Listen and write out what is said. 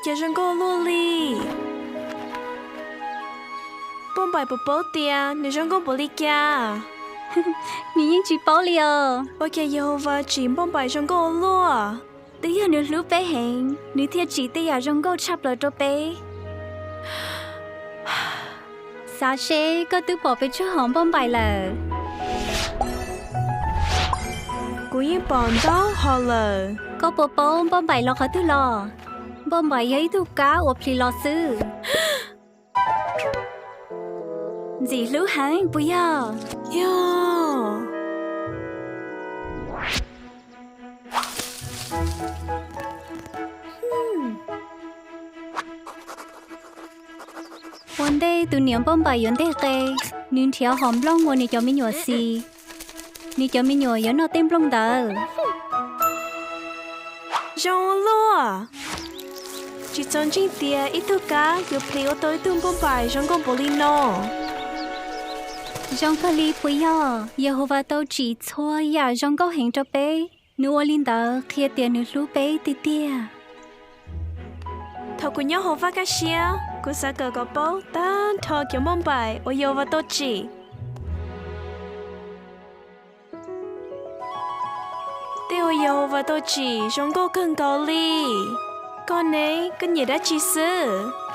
Yog zoo nkauj luaj li. Npauj Npaim puas paub tias nws zoo nkauj npaum li cas? Nws yeej tsis paub li os. Ua cas Yehauvas tsim Npauj Npaim zoo nkauj ua luaj? Twb yog nws hlub peb heev, nws thiaj tsim tej yam zoo nkauj tshaj plaws rau peb. Xav seb koj twb pom pes tsawg hom Npauj Npaim lawm? Kuv yeej pom ntau hom lawm. Koj puas paub Npauj Npaim los qhov twg los? Npauj Npaim yog ib tug kab uas plhis los xwb. Ntxim hlub heev puas yog? Yog. Ua ntej tus niam Npauj Npaim yuav nteg qe, nws nrhiav hom nplooj uas nws cov me nyuam xis. Nws cov me nyuam yuav noj tej nplooj ntawd. Zoo ua luaj! Tsis txaus ntseeg tias ib tug kab yuav plhis ua tau ib tug Npauj Npaim zoo nkauj npaum li no. Zoo kawg li puas yog? Yehauvas tau tsim txhua yam zoo nkauj heev rau peb. Nws ua li ntawd qhia tias nws hlub peb tiag tiag. Thaum kuv nyob hauv vaj kaj siab, kuv xav kawm kom paub tag nrho cov Npauj Npaim uas Yehauvas tau tsim. Tej uas Yehauvas tau tsim zoo nkauj kawg nkaus li. Koj ne, koj nyiam dab tsi xwb?